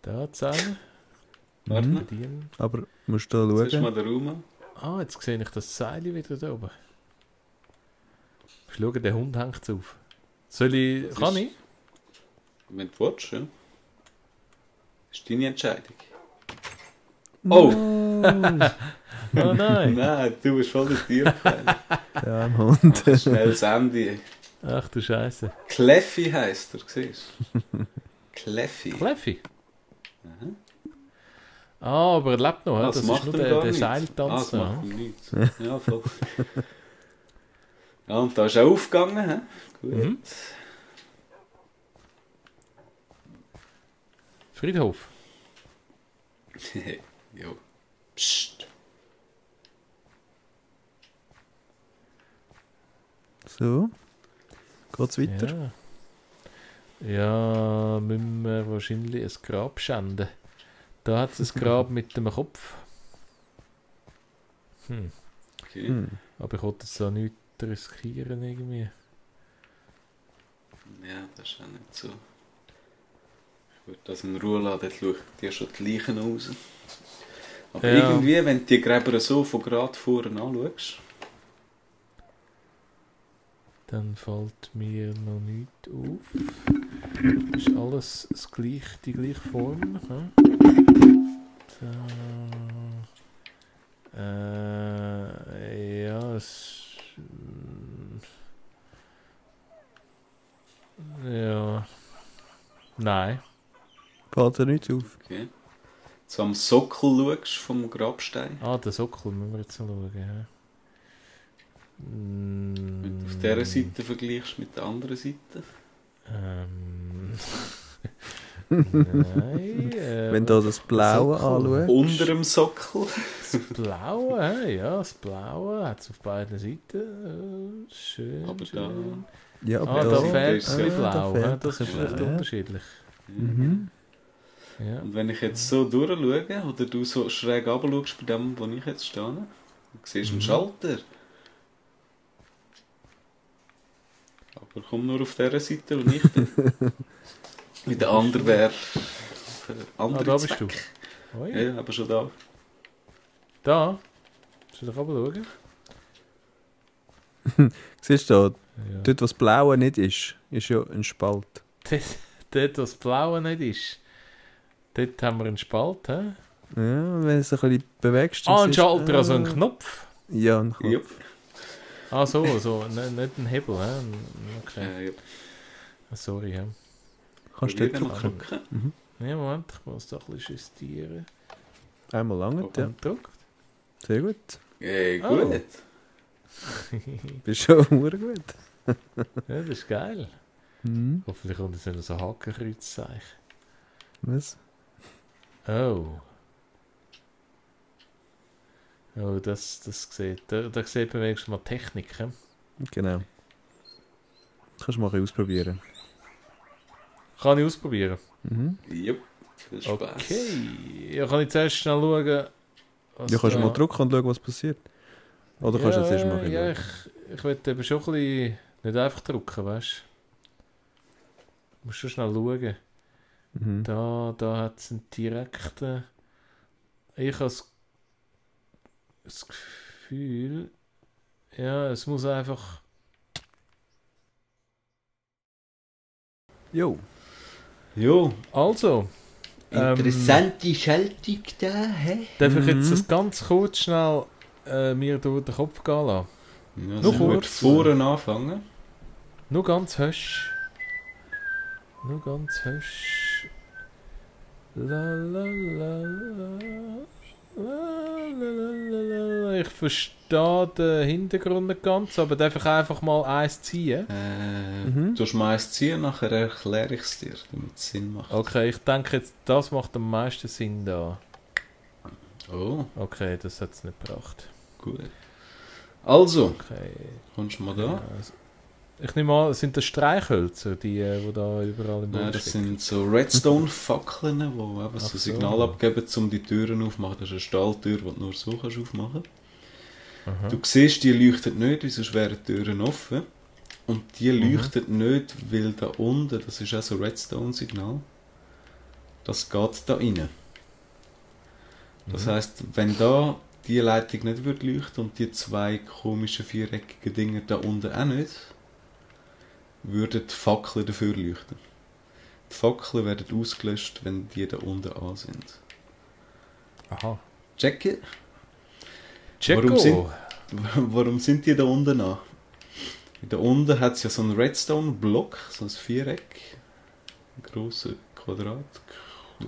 Da zählen. Warte. Bedienen. Aber musst du da Jetzt ist mal schauen. der Raum an. Ah, jetzt sehe ich das Seil wieder da oben. Schau, der Hund hängt auf. Soll ich... Das Kann ist- ich? Wenn du willst, ja. Das ist deine Entscheidung. Oh! Oh nein. Nein, du bist voll der Tierfan. Ja, ein Hund. Schnelles Ende. Ach du Scheiße. Kleffi heisst er, siehst du? Kleffi. Kleffi. Ah, aber er lebt noch, Ah, das ist macht nur ihm der gar nichts. Seiltanz. Das macht ihm nichts. Ja, voll. Ja, und da ist er aufgegangen. He? Gut. Mhm. Friedhof. Jo. Psst. So. Geht's weiter? Ja. Ja, müssen wir wahrscheinlich ein Grab schänden. Da hat es ein Grab mit dem Kopf. Okay. Hm. Aber ich wollte jetzt da nichts riskieren irgendwie. Ja, das ist auch nicht so. Ich würde das in Ruhe lassen, dort schaut dir schon die Leichen raus. Aber Ja. irgendwie, wenn du die Gräber so von gerade vorne anschaust, Dann fällt mir noch nichts auf. Ist alles die gleiche Form. Hm? Ja, ja. Nein. Fällt dir nichts auf? okay. So am Sockel schaust vom Grabstein, Ah, den Sockel müssen wir jetzt noch schauen. Ja. wenn du auf dieser Seite vergleichst mit der anderen Seite. Nein. Wenn du das Blaue Sockel. anschaust. Unter dem Sockel. Das Blaue, ja, das Blaue hat es auf beiden Seiten. Schön, Aber da- schön. Ja, Ah, da da fehlt fehlt es ein bisschen ja. blau. Da hä? fehlt Das ist ein bisschen vielleicht blau, ja. unterschiedlich. Mhm. Ja. Und wenn ich jetzt so durchschaue, oder du so schräg runter schaust bei dem, wo ich jetzt stehe, dann siehst du einen Schalter. Aber komm nur auf dieser Seite und nicht. Wie der andere wäre. Für einen anderen da bist Zweck. Oh, ja. Ja, aber schon da. Da. Soll ich aber schauen? Siehst du, Ja. dort, was Blaue nicht ist, ist ja ein Spalt. Dort, wo das Blaue nicht ist, dort haben wir einen Spalt. He? Ja, wenn du es ein bisschen bewegst. dann Ah, ein siehst du- Schalter, also ein Knopf. Ja, ein Knopf. Jupp. Ah, so, nicht ein Hebel. He? Okay. Jupp. Sorry. He? Kannst du Probier dort mal drücken. drücken. Ja, Moment, ich muss da ein bisschen justieren. Einmal lange, ja. Und drückt. Sehr gut. Ja, Oh. gut. Bist schon sehr gut. Ja, das ist geil. Mhm. Hoffentlich kommt jetzt noch so ein Hakenkreuzzeichen. Was? Oh. Oh, das sieht. Da sieht man wenigstens mal Technik. He? Genau. Kannst du mal ein bisschen ausprobieren. Kann ich ausprobieren? Mhm. Jupp. Viel Spaß. Okay. Ja, kann ich zuerst schnell schauen. Was Ja, kannst du da- mal drücken und schauen, was passiert. Oder kannst du das erst mal Ja, schauen? ich will eben schon ein bisschen nicht einfach drücken, weißt du? Du musst schon schnell schauen. Mhm. Da hat es einen direkten. Ich habe das Gefühl, ja, es muss einfach. Jo. Jo. Also, Interessante Schaltung da, hä? darf ich jetzt Mhm. das ganz kurz schnell mir durch den Kopf gehen lassen? Ja, Nur also ich würde kurz. vorne anfangen. Nur ganz hösch. Nur ganz hösch. La la la la. La, la, la, la, la. Ich verstehe den Hintergrund nicht ganz, aber darf ich einfach mal eins ziehen? Du schmeißt ziehen, nachher erkläre ich es dir, damit es Sinn macht. Okay, ich denke jetzt, das macht am meisten Sinn da. Oh, Okay, das hat es nicht gebracht. gut. Also, Okay. kommst du mal da? Ja, also, ich nehme an, sind das Streichhölzer, die da überall im Nein, Boden das stecken? sind so Redstone-Fackeln, die eben Ach so so. Signal abgeben, um die Türen aufzumachen. Das ist eine Stahltür, die du nur so kannst aufmachen kannst. Aha. Du siehst, die leuchtet nicht, weil sonst wären die Türen offen. Und die leuchtet nicht, weil da unten, das ist auch so Redstone-Signal, das geht da rein. Das heisst, wenn da die Leitung nicht würde leuchten und die zwei komischen viereckigen Dinger da unten auch nicht, würden die Fackeln dafür leuchten. Die Fackeln werden ausgelöscht, wenn die da unten an sind. Aha. Checke? Checo! Warum sind die da unten an? Da unten hat es ja so einen Redstone-Block, so ein Viereck. Ein grosser Quadrat.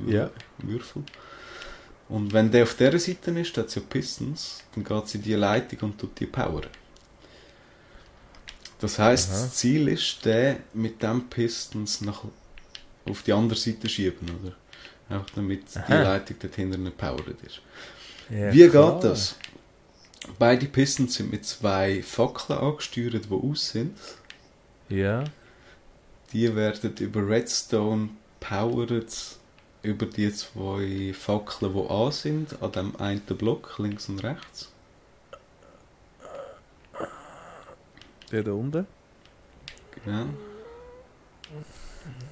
Ja. Würfel. Und wenn der auf dieser Seite ist, hat es ja Pistons, dann geht es in die Leitung und tut die powern. Das heisst, das Ziel ist, der mit dem Pistons auf die andere Seite schieben, oder? Einfach damit die Leitung dort hinten nicht powered ist. Ja, Wie klar. geht das? Beide Pistons sind mit zwei Fackeln angesteuert, die aus sind. Ja. Die werden über Redstone powered über die zwei Fackeln, die an sind, an dem einen Block, links und rechts. Der da unten? Genau.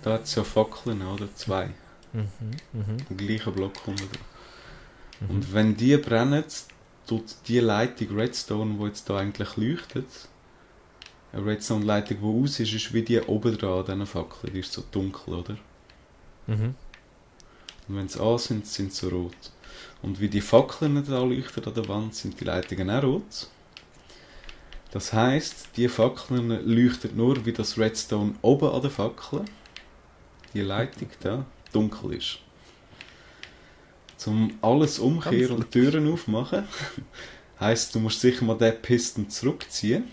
Da hat es ja Fackeln, oder? Zwei. Im gleichen Block unten. Und wenn die brennen, tut die Leitung Redstone, die jetzt da eigentlich leuchtet, eine Redstone-Leitung, die aus ist, ist wie die oben dran an diesen Fackeln. Die ist so dunkel, oder? Mhm. Und wenn sie an sind, sind sie rot. Und wie die Fackeln nicht anleuchten an der Wand, sind die Leitungen auch rot. Das heisst, die Fackeln leuchten nur, wie das Redstone oben an der Fackel, die Leitung da, dunkel ist. Zum alles umkehren und Türen aufmachen, heisst, du musst sicher mal den Piston zurückziehen,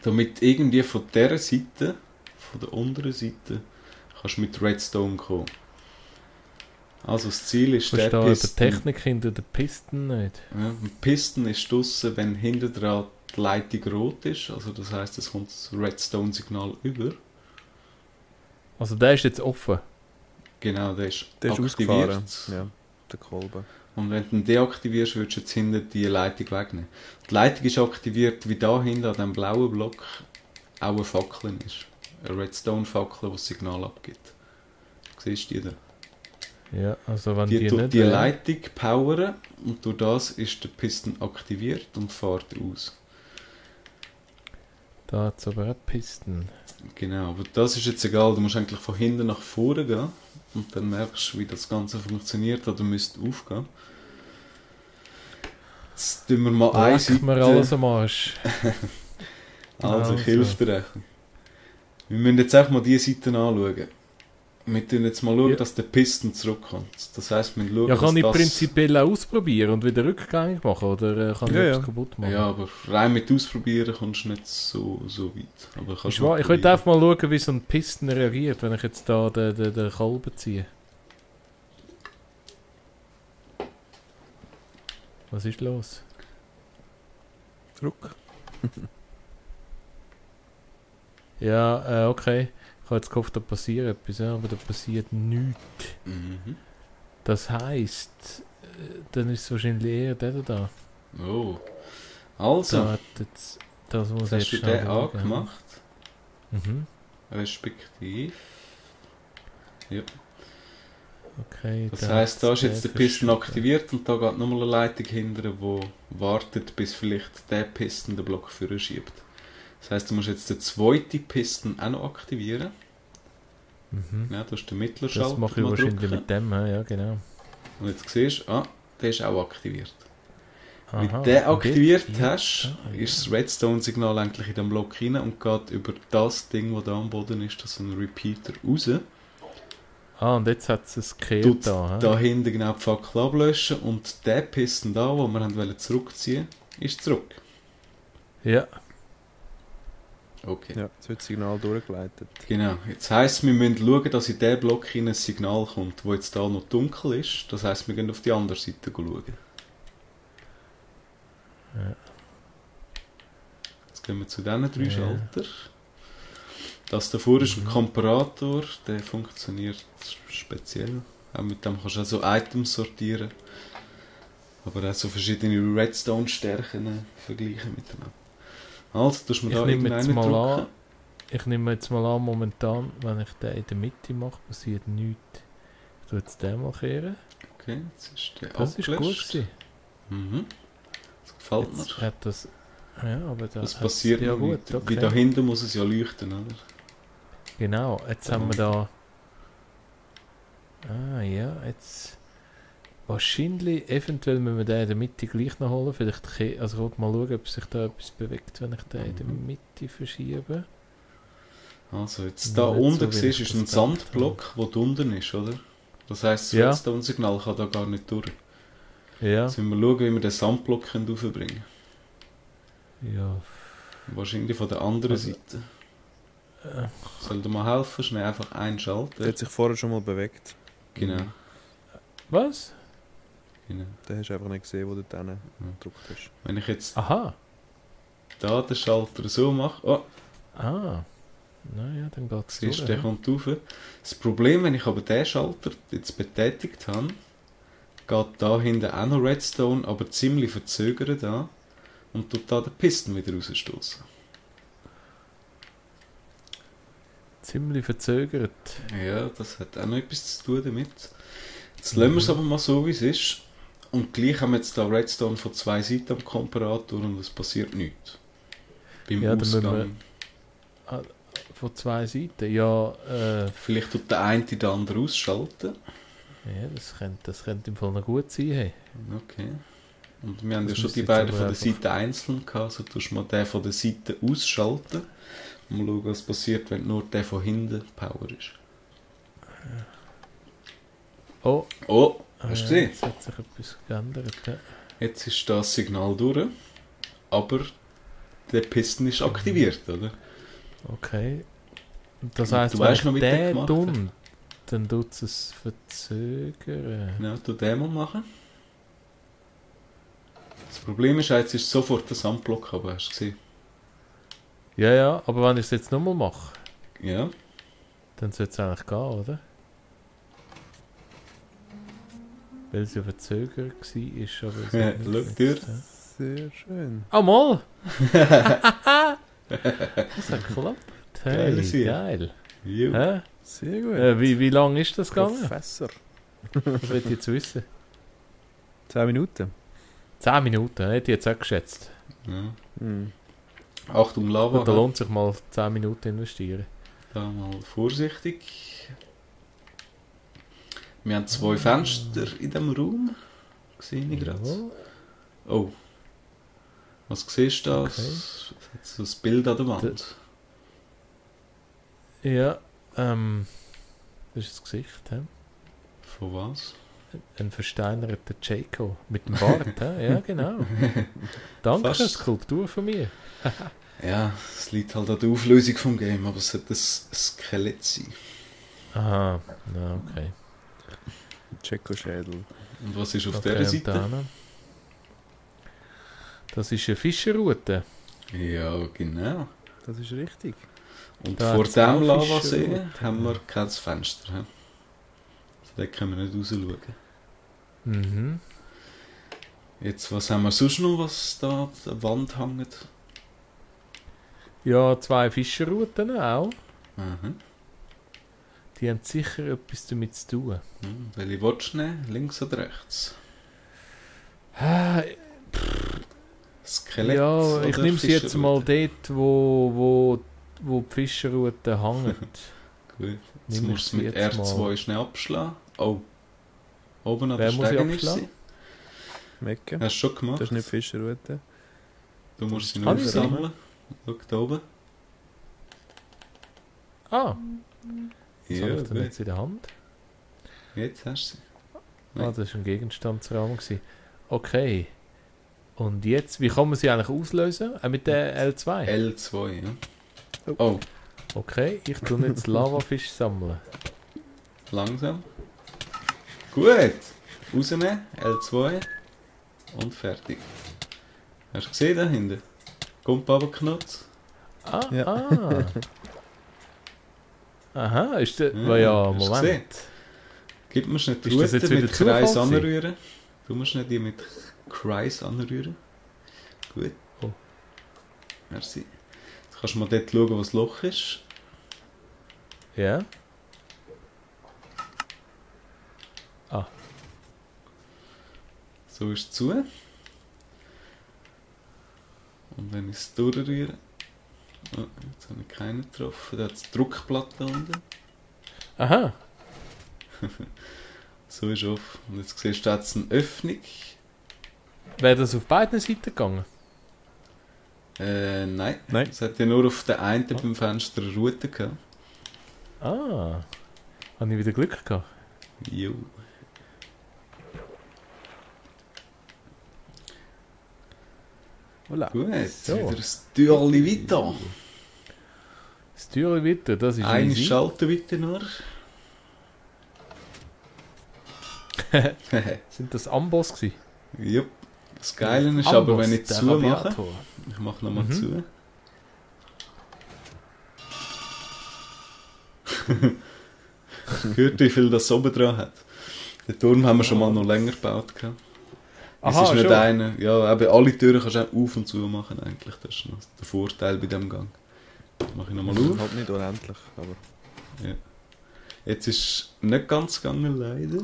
damit irgendwie von dieser Seite, von der unteren Seite, kannst du mit Redstone kommen. Also das Ziel ist der Verstehe Piston. die Technik hinter den Pisten nicht. Ja, ein Piston ist draussen, wenn hinten dran die Leitung rot ist, also das heisst, es kommt das Redstone-Signal über. Also der ist jetzt offen. Genau, der ist Der ist aktiviert. ausgefahren. Ja, der Kolben. Und wenn du ihn deaktivierst, würdest du jetzt hinten die Leitung wegnehmen. Die Leitung ist aktiviert, wie da hinten an diesem blauen Block auch eine Fackel ist. Eine Redstone-Fackel, die das Signal abgibt. Siehst du die da? Ja, also wenn Die die tut nicht die wären- Leitung powern und durch das ist der Piston aktiviert und fährt aus. Da hat es aber auch Pisten. Genau, aber das ist jetzt egal, du musst eigentlich von hinten nach vorne gehen und dann merkst du, wie das Ganze funktioniert oder müsste aufgehen. Jetzt tun wir mal eine Leck mir Seite. alles am Arsch. Also, ich Also. helfe dir. Wir müssen jetzt einfach mal diese Seite anschauen. Wir tun jetzt mal schauen, Ja. dass der Piston zurückkommt. Das heisst, wir schauen, Ja, kann ich dass das... prinzipiell auch ausprobieren und wieder rückgängig machen oder kann ich Ja, etwas ja. kaputt machen? Ja, aber rein mit Ausprobieren kommst du nicht so weit. Aber kannst Ist mal wahr, ich probieren. will einfach mal schauen, wie so ein Pisten reagiert, wenn ich jetzt da den Kolben ziehe. Was ist los? Zurück. Ja, okay. Ich habe jetzt gehofft, da passiert etwas, ja, aber da passiert nichts. Mhm. Das heisst, dann ist es wahrscheinlich eher der da. Oh. Also, Da hat jetzt, das muss jetzt ich hast jetzt du den schnell schauen. angemacht. Mhm. Respektiv. Ja. Okay, Das da heisst, da ist hat's jetzt der den Piston verschoben. aktiviert und da geht nochmal eine Leitung hinterher, die wartet, bis vielleicht der Piston den Block vorher schiebt. Das heisst, du musst jetzt den zweiten Piston auch noch aktivieren. Mhm. Ja, du hast den Mittlerschalter Das mache ich mal wahrscheinlich drücken. mit dem, ja genau. Und jetzt siehst du, der ist auch aktiviert. Aha, Wenn du den und aktiviert jetzt- hast, Ah, ja. ist das Redstone-Signal eigentlich in den Block rein und geht über das Ding, das da am Boden ist, das ist ein Repeater, raus. Ah, und jetzt hat es gekehrt Tut da. hä? da hinten genau die Fackel ablöschen und der Piston da, den wir haben zurückziehen, ist zurück. Ja, Okay. Ja, jetzt wird das Signal durchgeleitet. Genau. Jetzt heisst, wir müssen schauen, dass in diesen Block hinein ein Signal kommt, wo jetzt da noch dunkel ist. Das heisst, wir gehen auf die andere Seite schauen. Ja. Jetzt gehen wir zu diesen 3 Ja. Schalter. Das davor ist ein Mhm. Komparator, der funktioniert speziell. Auch mit dem kannst du auch so Items sortieren. Aber auch so verschiedene Redstone-Stärken vergleichen miteinander. Also, tust du mir Ich da nehme jetzt irgendeinen mal drücken? ich nehme jetzt mal an, momentan, wenn ich den in der Mitte mache, passiert nichts. Tu jetzt den mal kehren. Okay, jetzt ist der Das ist gut abgelöscht. gewesen. Mhm. Das gefällt mir. Jetzt hat das... Ja, aber da Das hat's- passiert ja noch gut, nicht. okay. Wie da hinten muss es ja leuchten, oder? Genau, jetzt Da haben wir haben da... Ah ja, jetzt... Wahrscheinlich, eventuell müssen wir den in der Mitte gleich noch holen. Vielleicht, also ich will mal schauen, ob sich da etwas bewegt, wenn ich den in der Mitte verschiebe. Also jetzt Ja, da nicht unten so, wie siehst, ich ist ein das gedacht Sandblock, der da unten ist, oder? Das heisst, das Ja. Redstone-Signal kann da gar nicht durch. Ja, Jetzt müssen wir schauen, wie wir den Sandblock raufbringen können. ja. Wahrscheinlich von der anderen Also, Seite. Soll dir mal helfen? Schnell einfach Der einschalten. hat sich vorher schon mal bewegt. Genau. Was? genau. Den hast du einfach nicht gesehen, wo du dann gedrückt hast. Wenn ich jetzt Aha. da den Schalter so mache, oh, Ah. Naja, dann geht's siehst du, durch. der Ja. kommt rauf. Das Problem, wenn ich aber den Schalter jetzt betätigt habe, geht da hinten auch noch Redstone, aber ziemlich verzögert an und tut da den Piston wieder rausstoßen. Ziemlich verzögert. Ja, das hat auch noch etwas zu tun damit. Jetzt lassen wir es aber mal so, wie es ist. Und gleich haben wir jetzt da Redstone von zwei Seiten am Komparator und es passiert nichts. Beim Ja, dann müssen Ausgang. Von zwei Seiten. Ja, Vielleicht tut der eine den anderen ausschalten. ja das könnte im Fall noch gut sein. Hey. Okay. Und wir haben Das ja schon müsste die jetzt beiden aber von der einfach- Seite einzeln gehabt. Also tust du mal den von der Seite ausschalten. Und mal schauen, was passiert, wenn nur der von hinten Power ist. Oh, Oh, hast du gesehen? jetzt hat sich etwas geändert. Ja. Jetzt ist das Signal durch. Aber der Piston ist aktiviert, oder? Okay. Das Und heisst, du wenn weißt ich noch, wie der den gemacht dumm, dann tut es verzögern. Ja, tu den mal machen. Das Problem ist, jetzt ist sofort der Sandblock, aber hast du gesehen? Ja, ja, aber wenn ich es jetzt nochmal mache, Ja. dann sollte es eigentlich gehen, oder? Weil es ja verzögert war, ist aber... es Ja, hat nicht schau dir. genutzt, ja. Sehr schön. Ah, mal! Das hat geklappt. Hey, Geile Sache. geil. Jo. Hä? Sehr gut. Wie lang ist das gegangen? Professor. Das will ich jetzt wissen. 10 Minuten. 10 Minuten, hätte ich jetzt auch geschätzt. Ja. Hm. Achtung, Lava. Gut, da lohnt sich mal 10 Minuten investieren. Da mal vorsichtig. Wir haben 2 Fenster in diesem Raum. Sehe ich gerade. Jawohl. Oh. Was siehst du da? Okay. Es hat so ein Bild an der Wand. Ja, das ist das Gesicht, hä? Von was? Ein versteinerter Jaco mit dem Bart, hä? Ja, genau. Danke, Fast. Skulptur von mir. Ja, es liegt halt an der Auflösung vom Game, aber es sollte ein Skelett sein. Aha, na okay. Checo-Schädel. Und was ist auf Okay, dieser und Seite? dann? Das ist eine Fischerroute. Ja, genau. Das ist richtig. Und Da vor hat's dem auch Lavasee Fische. haben wir kein Fenster. he? Also da können wir nicht raus schauen. Mhm. Jetzt, was haben wir sonst noch, was da an der Wand hängt? Ja, 2 Fischerrouten auch. Aha. Die haben sicher etwas damit zu tun. Welche willst du nehmen? Links oder rechts? Ah, Skelett ja, ich oder nehme sie jetzt Fischerroute? mal dort, wo die Fischerroute hängt. Gut, jetzt Nimm ich musst du sie mit jetzt R2 mal. schnell abschlagen. Oh. Oben an Wer der muss ich Stege ist abschlagen? sie. Mecke. Hast du schon gemacht? Das ist nicht Fischerroute. Du musst sie Kann noch ich sie? aufsammeln. Schau da oben. Ah, was habe Ja, ich denn gut. jetzt in der Hand? Jetzt hast du sie. Ah, das war ein Gegenstandsrahmen. Gewesen. Okay. Und jetzt, wie kann man sie eigentlich auslösen? Mit der L2? L2, ja. Oh, Okay, ich tue jetzt Lavafisch sammeln. langsam. Gut. Rausnehmen, L2 und fertig. Hast du gesehen da hinten? Kommt runtergeknurrt. Ah, Ja. ah. Aha, ist der... Ja, Ja, hast du Moment. Gib mir schnell die Ist das jetzt Rute wieder mit Kreis Zufall gewesen? anrühren. Du musst nicht die mit Kreis anrühren. Gut. Oh. Merci. Jetzt kannst du mal dort schauen, wo das Loch ist. Ja. Ah. So ist es zu. Und wenn ich es durchrühre... Oh, jetzt habe ich keinen getroffen. Da hat es die Druckplatte unten. Aha. So ist es auf. Und jetzt siehst du, da hat es eine Öffnung. Wäre das auf beiden Seiten gegangen? Nein. Nein. Es hat ja nur auf der einen beim Fenster eine Route gehabt. Ah. Habe ich wieder Glück gehabt? Jo. Voilà. Gut, So. wieder ein Türchen weiter. Das Türchen weiter, das ist Eine easy. Schalter weiter nur. Sind das Amboss gewesen? Jupp. Das Geile ist aber, wenn ich der zumache, Radiator. ich mache nochmal Mhm. zu. Gehört, wie viel das oben dran hat. Den Turm haben wir schon mal noch länger gebaut. Gehabt. Es Aha, ist nicht schon. einer. Ja, eben alle Türen kannst du auch auf und zu machen eigentlich. Das ist noch der Vorteil bei diesem Gang. Mache ich nochmal auf. Halt nicht unendlich, aber... Jetzt ist es nicht ganz gegangen, leider.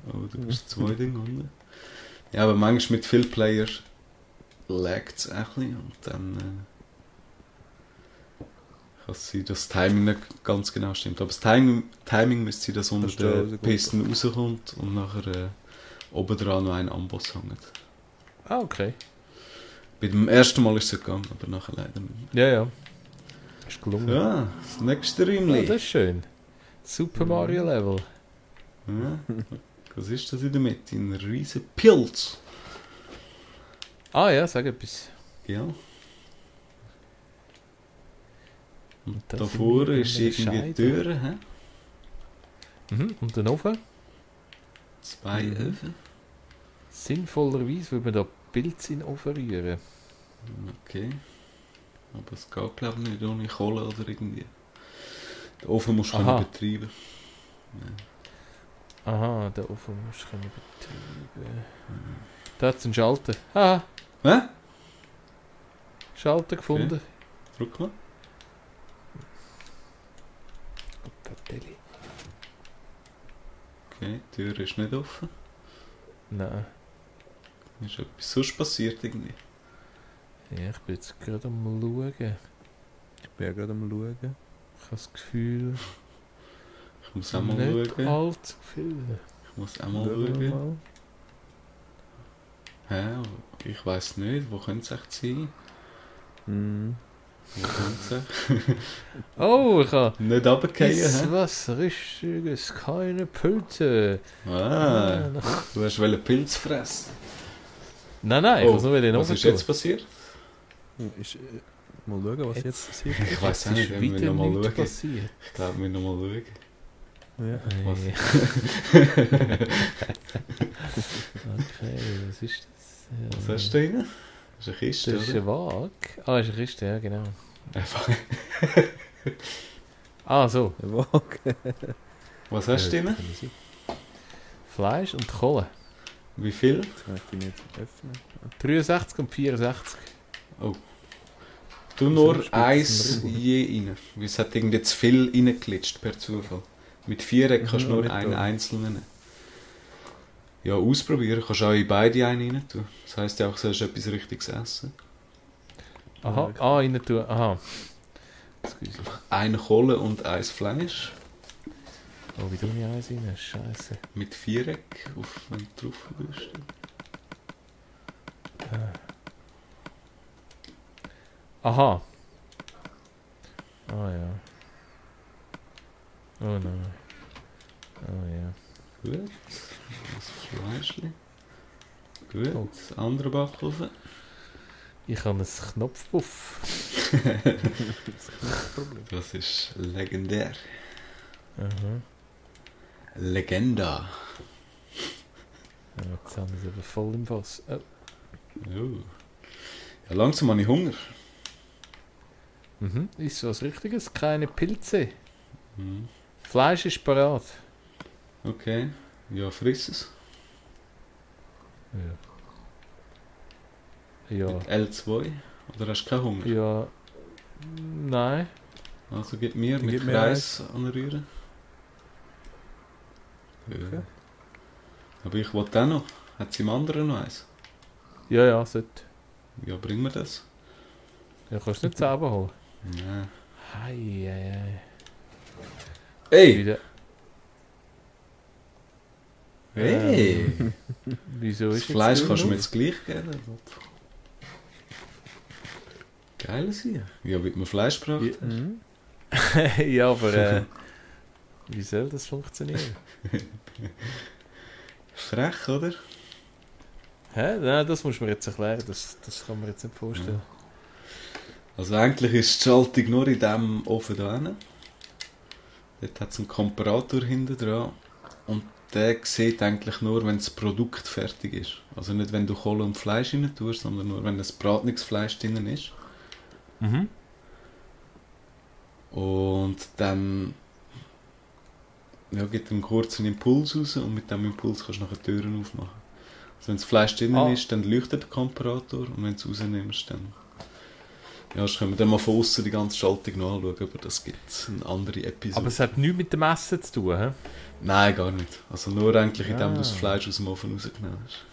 Aber du bist 2 Dinge unten. Ja, aber manchmal mit vielen Player laggt es ein bisschen und dann kann es sein, dass das Timing nicht ganz genau stimmt. Aber das Timing müsste sein, dass unter Dass der der rauskommt. Pisten rauskommt und nachher oben dran noch ein Amboss hängt. Ah, okay. Bei dem ersten Mal ist es gegangen, aber nachher leider nicht Ja, ja. Ist gelungen. mehr. Ja, das nächste Ah, Räumchen. das ist schön. Super Mario Level. Ja. Was ist das in der Mitte? Ein riesen Pilz. Ah ja, sag etwas. Ja. Und da da sind vorne wir in ist einer irgendwie die Scheide. Tür. He? Mhm. Und den Ofen? 2 Mhm. Öfen. Sinnvollerweise würde man da Pilze in den Ofen rühren. Okay. Aber es geht glaube ich nicht ohne Kohle oder irgendwie. Den Ofen musst du Aha. können betreiben. Aha, den Ofen musst du können betreiben. Da hat es einen Schalter. Ah, Hä? Schalter gefunden. Drück mal. Vertelli. Okay, die Tür ist nicht offen. Nein. Ist etwas sonst passiert irgendwie? Ja, ich bin jetzt gerade am schauen. Ich bin ja gerade am Schauen. Ich habe das Gefühl... Ich muss auch mal nicht schauen. allzu viel. Ich muss auch mal Schauen wir schauen. mal. Hä? Ich weiss nicht. Wo könnte es echt sein? Mhm. Wo könnte es echt? Oh, ich habe... Nicht runterfallen, Ist hä? was Richtiges, keine Pilze. Ah, Nein, du hast wollen Pilz fressen. nein, ich muss nur den Was Ofen ist jetzt passiert? Ist, mal schauen, was jetzt passiert. Ich weiss auch Es nicht, ist wir wieder noch mal nichts schauen. passiert. Ich glaube, wir noch mal schauen. Ja. Was? Okay, was ist das? Was hast du da drin? Das ist eine Kiste, Das ist oder? eine Waage. Ah, ist eine Kiste, ja genau. Einfach. Ah, so. Eine Waage. Was hast du drin? Fleisch und Kohle. Wie viel? Das kann ich die nicht öffnen. 63 und 64. Du Wieso nur spielt eins es ein Rüber? je rein. Weil es hat irgendwie zu viel reingeklitscht per Zufall. Mit 4 kannst du Mhm, nur nicht einen da. einzelnen nehmen. Ja, ausprobieren. Kannst auch in beide einen rein tun. Das heisst ja auch, du sollst etwas Richtiges essen. Aha, rein tun. Aha. Excuse. Eine Kohle und eins Fleisch. Oh, wie tue ich eins rein? Scheiße. Mit Viereck, auf, wenn du drauf bist. Aha. Ah ja. Oh nein. Oh ja. Gut. Das Fleischchen. Gut. Oh. Das andere Backofen. Ich habe einen Knopfpuff. Das ist legendär. Aha. Legenda. Ja, jetzt haben wir es aber voll im Fass. Oh. Oh. Ja, langsam habe ich Hunger. Mhm. Ist was Richtiges? Keine Pilze. Mhm. Fleisch ist parat. Okay. Ja, friss es. Ja. Ja. Mit L2. Oder hast du keinen Hunger? Ja. Nein. Also gib mir Dann mit gib mir Kreis anrühren. Okay. Ja. Aber ich wollte auch noch. Hat sie im anderen noch eins? Ja, sollte. Ja, bringen wir das? Ja, kannst du nicht selber holen. Nein. Hei. Ey! Wieder. Hey! Wieso Das ist jetzt Fleisch grün kannst du mir drauf? jetzt gleich geben. Geiles hier. Ja, wie man Fleisch braucht. Ja. Ja, aber wie soll das funktionieren? Frech, oder? Hä? Nein, das musst du mir jetzt erklären. Das kann man jetzt nicht vorstellen. Also eigentlich ist die Schaltung nur in diesem Ofen da hinten. Dort hat es einen Komparator hinten dran. Und der sieht eigentlich nur, wenn das Produkt fertig ist. Also nicht, wenn du Kohle und Fleisch rein tust, sondern nur, wenn das Bratungsfleisch drin ist. Mhm. Und dann gibt er einen kurzen Impuls raus und mit diesem Impuls kannst du nachher die Türen aufmachen. Also wenn das Fleisch drin ist, dann leuchtet der Komparator und wenn du es rausnimmst, dann... Ja, das können wir dann mal von außen die ganze Schaltung noch anschauen, aber das gibt eine andere Episode. Aber es hat nichts mit dem Essen zu tun, hä? Nein, gar nicht. Also nur eigentlich, indem du das Ah. Fleisch aus dem Ofen rausgenommen hast.